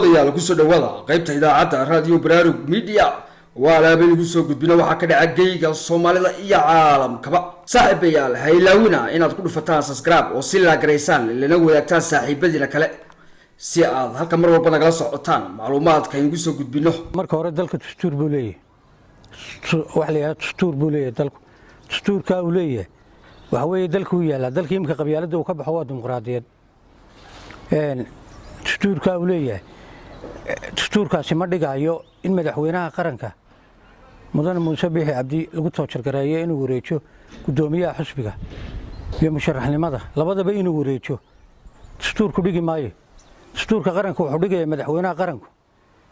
Daawadayaal, kusoo dhawaada qaybta idaacadda Radio Baraarug Media. Waa alaaba igu soo gudbina waxaa ka dhaca geyga Soomaalida iyo caalamkaba. Saaxiibayaal, ha ilaawina inaad ku dhufataan subscribe oo si laagaraysaan, lana wadaagtaan saaxiibadiina kale, si aad halka mar walba nagala socotaan macluumaadka aynu soo gudbino. Marka hore, dalka dastuur buu leeyahay. Waxa la yidhahda dastuur buu leeyahay dalku. Dastuurkaa uu leeyahay waxa weeye dalka u yaallaa. Dalka imika qabyaaladda uu ka baxo, waa dimuqraadiyad. Dastuurkaa uu leeyahay, dastuurkaasi ma dhigaayo in madaxweynaha qaranka, Mudane Muuse Biixi Cabdi, lagu toojargareeyo inuu wareejo guddoomiyaha xusbiga iyo musharaxnimada labadaba. Inuu wareejo dastuurku dhigi maayo. Dastuurka qaranka wuxuu dhigaya madaxweynaha qaranku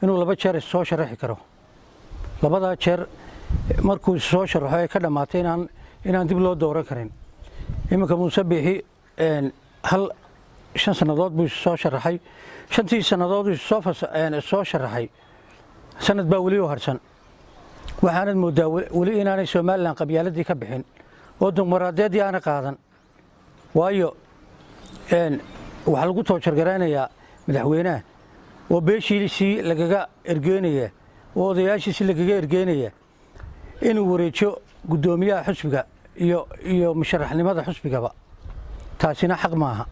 inuu laba jeer soo sharaxi karo. Labadaa jeer markuu soo sharaxo ee ka dhammaatay, inaan dib loo dooran karin. Iminka Muuse Biixi hal 5 sannadood buu soo sharaxay. Shantii sannadood soo sharaxay, sanad baa weli u harsan. Waxaanad mooddaa weli inaanay Somaliland qabyaaladii ka bixin oo dimuqraadiyaddii aanay qaadan, waayo waxaa lagu toojargaraynayaa madaxweynaha oo beeshiisii lagaga ergeynaya oo odayaashiisii lagaga ergeynaya inuu wareejo guddoomiyaha xusbiga iyo musharaxnimada xusbigaba. Taasina xaq maaha.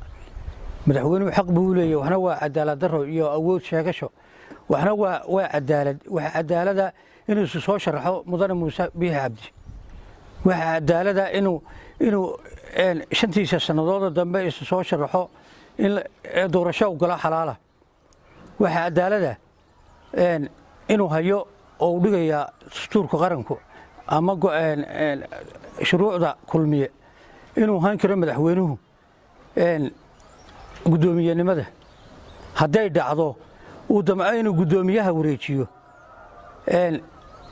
Madaxweynuhu xaq buu u leeyahy. Waxna waa cadaalad daro iyo awood sheegasho, waxna waa cadaalad. Waxa cadaalada inuu isu soo sharaxo Mudane Muuse Biixi Cabdi. Waxa cadaalada inuu shantiisa sannadooda dambe isu soo sharaxo, in doorasho u galo xalaala. Waxa cadaalada inuu hayo oo uu dhigayaa dastuurka qaranku ama shuruucda Kulmiye inuu hayn karo madaxweynuhu guddoomiyenimada. Hadday dhacdo uu damco inuu guddoomiyaha wareejiyo,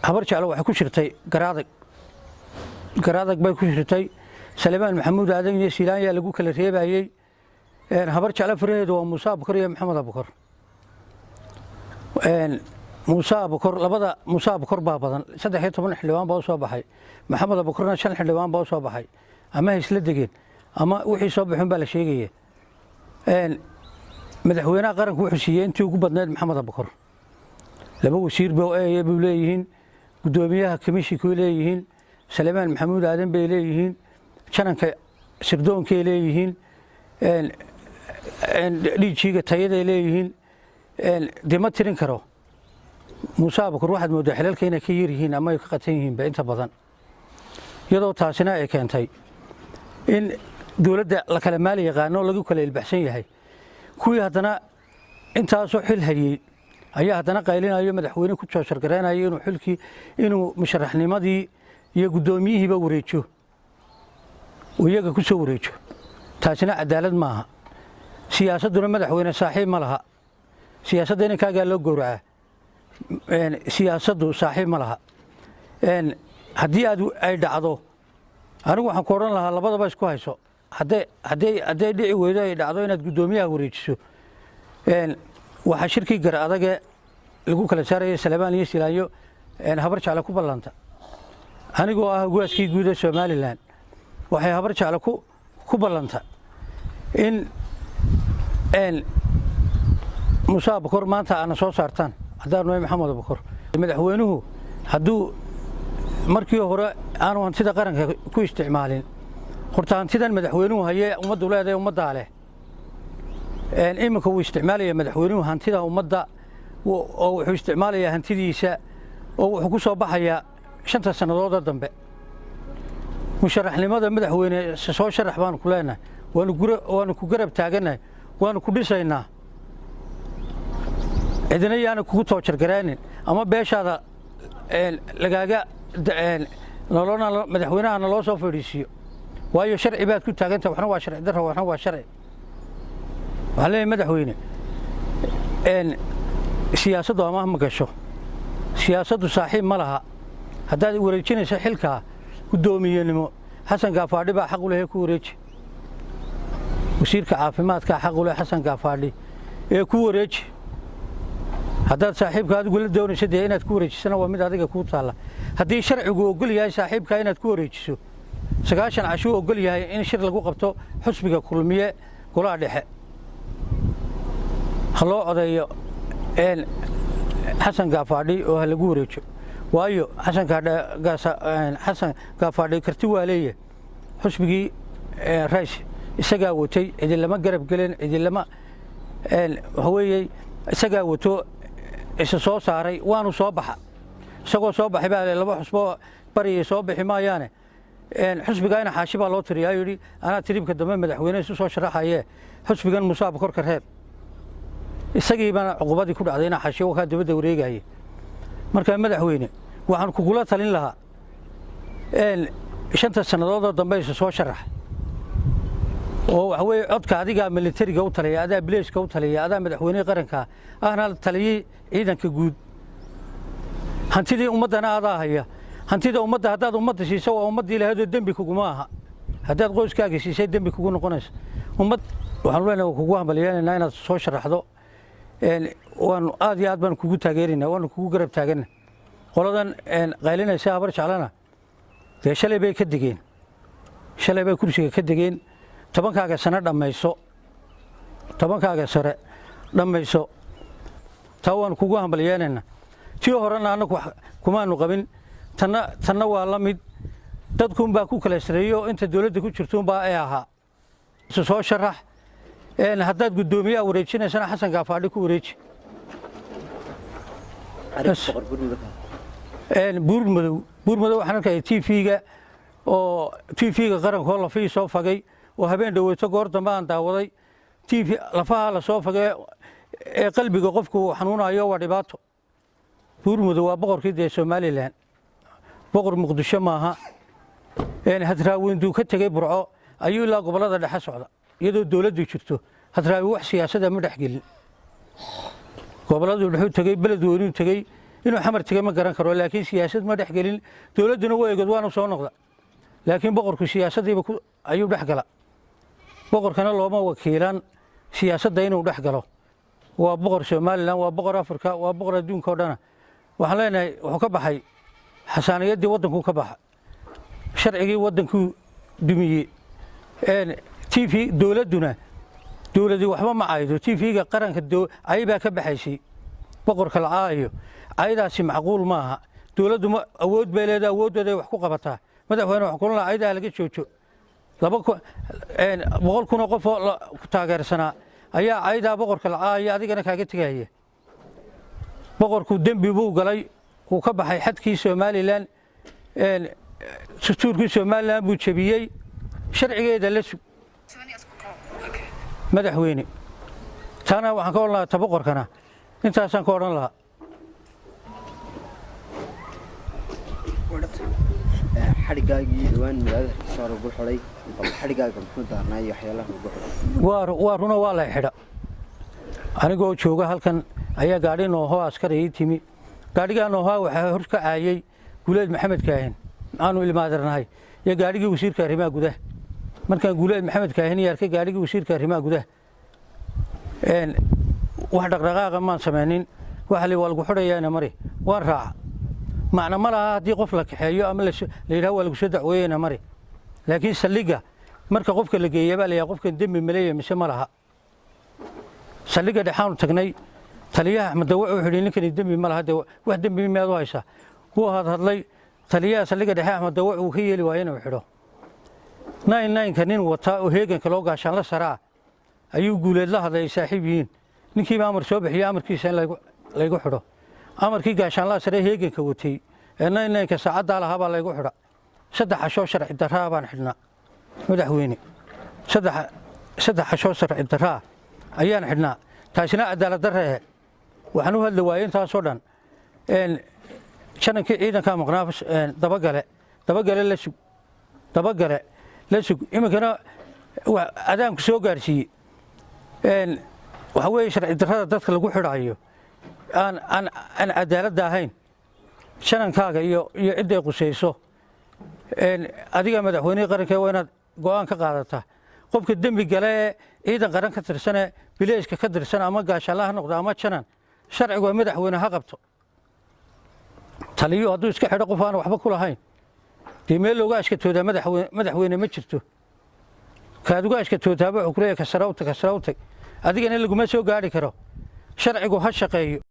Habar Jeclo waxay ku shirtay Garaadag. Garaadag bay ku shirtay. Salemaan Maxamuud Aadan iyo Siilaanyaa lagu kala reebayey. Habar Jeclo faraheedu waa Muuse Abukar iyo Maxamed Abukar. Muuse Abukar, labada Muuse Abukar baa badan. 13 xildhibaan baa u soo baxay. Maxamed Abukarna shan xildhibaan baa u soo baxay. Ama ha isla degeen ama wixii soo baxun baa la sheegaya. Madaxweynaha qaranku wuxuu siiyey intii ugu badnayd Maxamed Abukar. Laba wasiir ba buu leeyihiin, guddoomiyaha komishinkay leeyihiin, Salemaan Maxamuud Aadan bay leeyihiin, jananka sirdoonkay leeyihiin, DG-ga tayaday leeyihiin. Dee ma tirin karo. Muuse Abukar waxaad mooddaa xilalka inay ka yar yihiin ama ay ka qatan yihiinba inta badan, iyadoo taasina ay keentay in dowladda la kala maali yaqaano, lagu kala ilbaxsan yahay. Kuwii haddana intaasoo xil hayey ayaa haddana qaylinayo, madaxweyne ku jooshargaraynayo inuu xilkii, inuu musharaxnimadii iyo guddoomiyihiiba wareejo, iyaga ku soo wareejo. Taasina cadaalad maaha. Siyaasadduna, madaxweyne, saaxiib ma laha. Siyaasadda inankaagaa loo gowracaa. Siyaasaddu saaxiib ma laha. Haddii aad ay dhacdo, anigu waxaan ku odhan lahaa labadaba isku hayso. Hadday dhici weydo, ay dhacdo inaad guddoomiyaha wareejiso, waxaa shirkii Gar Adage lagu kala saaraya Salebaan iyo Silaanyo Habar Jecle ku ballanta. Anigoo ah ugaaskii guud ee Somaliland, waxay Habar Jecle ku ballanta in Muuse Abukor maanta aana soo saartaan haddaan nahay Maxamed Abukor. Madaxweynuhu hadduu markii hore aanu hantida qaranka ku isticmaalin, horta hantidan madaxweynuhu hayee ummaddu leedahay, ummaddaa leh. Iminka wuu isticmaalaya madaxweynuhu hantida ummadda oo wuxuu isticmaalayaa hantidiisa oo wuxuu ku soo baxayaa shanta sannadooda dambe. Musharaxnimada, madaxweyne, soo sharax baanu ku leenahay. Waanu ku garab taagannahay, waanu ku dhisaynaa. Cidina yaana kugu toojargaraynin ama beeshaada lagaaga nolona madaxweynahana loo soo fadhiisiiyo, waayo sharci baad ku taagantah. Waxna waa sharci darro, waxna waa sharci. Waxaan leeyahay, madaxweyne, siyaasaddu amaah ma gasho. Siyaasaddu saaxiib ma laha. Haddaad wareejinayso xilkaa guddoomiyenimo, Xasan Gaafaadhi baa xaq u leh, ku wareeji. Wasiirka caafimaadkaa xaq u leh, Xasan Gaafaadhi, ee ku wareeji. Haddaad saaxiibka adigu la doonayso dee inaad ku wareejisana, waa mid adiga kuu taalla. Haddii sharcigu ogol yahay saaxiibkaa inaad ku wareejiso, 90 cashuu ogol yahay in shir lagu qabto xusbiga Kulmiye, golaha dhexe ha loo codeeyo. Xasan Gaafaadhi oo ha lagu wareejo, waayo Xasan Gaafaadhi karti waa leeyahay. Xusbigii Rays isagaa watay, cidilama garab gelin, cidilama waxa weeye isagaa wato, isa soo saaray, waanu soo baxa. Isagoo soo baxay baa laba xusbo bariyay soo bixi maayaane, xusbiga ina Xaashi baa loo tiriyaa, yidhi anaa trip-ka dambe madaxweyne isu soo sharaxaye, xusbigan Musaab korka reeb. Isagii baana cuqubadii ku dhacday, ina Xaashi wakaa dibadda wareegaya. Marka madaxweyne, waxaan kugula talin lahaa 5ta sannadoodoo dambe isa soo sharax, oo waxa weeye codka adigaa militariga u taliya, adaa bileyska u taliya, adaa madaxweynihii qaranka ahna taliyey ciidanka guud, hantidii ummaddana adaa haya. Hantida ummadda haddaad ummadda siiso, waa ummaddii lahaydoo dembi kuguma aha. Haddaad qoyskaaga siisay, dembi kugu noqonaysa. Ummad waxaanu leenahay kugu hambalyeenaynaa inaad soo sharaxdo. Waanu aad iyo aad baan kugu taageeraynaa, waanu kugu garab taagana. Qoladan qaylinaysa Habar Jeclana dee shalay bay ka degeen, shalay bay kursiga ka degeen. 10kaaga sano dhammayso, 10kaaga sare dhammayso. Taa waanu kugu hambalyeenaynaa. Tii horena annagu kumaanu qabin, tanna waa la mid. Dadkuunbaa ku kala sareeyo, inta dowladda ku jirtuunbaa ee ahaa. Isu soo sharax. Haddaad guddoomiyaha wareejinaysana, Xasan Gaafaadhi ku wareeji. Buur Madow, Buur Madow waxaan arkaya TV-ga oo TV-ga qaranka oo lafihii soo fagay, oo habeen dhaweyto goor dambe aan daawaday TV. Lafaha la soo fagay ee qalbiga qofku uu xanuunayo, waa dhibaato. Buur Madow waa boqorkii dee Somaliland, boqor Muqdisho maaha. Hadraawi intuu ka tegey Burco ayuu ilaa gobollada dhexe socda, iyadoo dowladdu jirto. Hadraawi wax siyaasada ma dhex gelin. Gobolladuu dhexuu tegey, Beledweynuu tegey, inuu Xamar tegey ma garan karo, laakiin siyaasad ma dhex gelin. Dowladduna waa egod, waanu soo noqda. Laakiin boqorku siyaasadiiba ayuu dhex gala. Boqorkana looma wakiilan siyaasadda inuu dhex galo. Waa boqor Somaliland, waa boqor Afrika, waa boqor adduunka oo dhana. Waxaan leenahay wuxuu ka baxay xasaaniyaddii waddankuu ka baxa, sharcigii waddankuu dumiyey. TV dowladduna, dowladii waxba ma caydo. TV-ga qaranka cay baa ka baxaysay, boqorka la caayo. Caydaasi macquul maaha. Dowladdu ma awood bay leedahay, awooddooday wax ku qabataa. Madaxweyne, wax kulan caydaa laga joojo. 200,000 oo qof oo ku taageersanaa ayaa caydaa boqorka la caaya adigana kaaga tegaya. Boqorku dembi buu galay, wuu ka baxay xadkii Somaliland, dastuurkii Somaliland buu jebiyey. Sharcigeeda la sug, madaxweyne. Taana waxaan ka odhan lahaa, ta boqorkana intaasaan ka odhan lahaa. Xadhigaagii dhawaan magaalada Hargeysa lagu xidhay, bal xadhigaaga muxuu daarnaa iyo waxyaalaha lagu xidhay? Waa runa, waa la xidha. Anigoo jooga halkan ayaa gaadhi Noah askari ii timi. Gaadhigaa Noah waxaa hor ka caayay Guuleed Maxamed Kaahin, aanu ilmaadarnahay, iyo gaadhigii wasiirka arrimaha gudaha. Markaan Guuleed Maxamed Kaahin iyo arkay gaadhigii wasiirka arrimaha gudaha, wax dhaqdhaqaaqa maan samaynin. Waxa la waa lagu xidhayaana mari, waan raaca. Macna ma laha haddii qof la kaxeeyo ama la yidhaha waa lagu soo dacweeyena mari, laakiin saldhigga marka qofka la geeya baa la yidhaha qofkan dembi maleeya mise ma laha. Saldhigga dhexaanu tagnay. Taliyaha Axmed Dawac wuxuu yidhi ninkani dembi ma laha. Dee wax dembi miyaad u haysaa? Wuu hadhadlay taliyaha saldhigga dhexe Axmed Dawac, uu ka yeeli waayo inuu xidho. 99-ka nin wata oo heeganka loo gaashaanla saraa ayuu Guuleed la hadlay, ay saaxiib yihiin. Ninkiiba amar soo bixiyey amarkiisa in laygu xidho. Amarkii gaashaanlaha sare heeganka watay ee 99-ka saacaddaa lahaa baa laygu xidha. 3 cashoo sharci darraa baan xidhnaa, madaxweyne. 3 cashoo sharci darraa ayaan xidhnaa. Taasina cadaalad darre. Waxaan u hadli waayey intaasoo dhan janankii ciidankaa maqnaa. Dabagale, Dabagale la sug, Dabagale la sug. Iminkana adaanku soo gaarsiiyey. Waxa weeye sharci darrada dadka lagu xidhaayo aan cadaaladda ahayn, janankaaga iyo cidday qusayso, adiga madaxweynihii qaranka waa inaad go'aan ka qaadataa. Qofka dembi gale ee ciidan qaran ka tirsane, bileyska ka tirsan, ama gaashaanla ha noqdo ama janan, sharcigu waa madaxweyne ha qabto. Taliyo hadduu iska xidho qof aan waxba ku lahayn, dee meel looga ashkatoodaa madaxweyne ma jirto. Kaad uga ashkatootaaba wuxuu kuleeyahay kasarawtag, kasarawtag, adigana laguma soo gaari karo. Sharcigu ha shaqeeyo.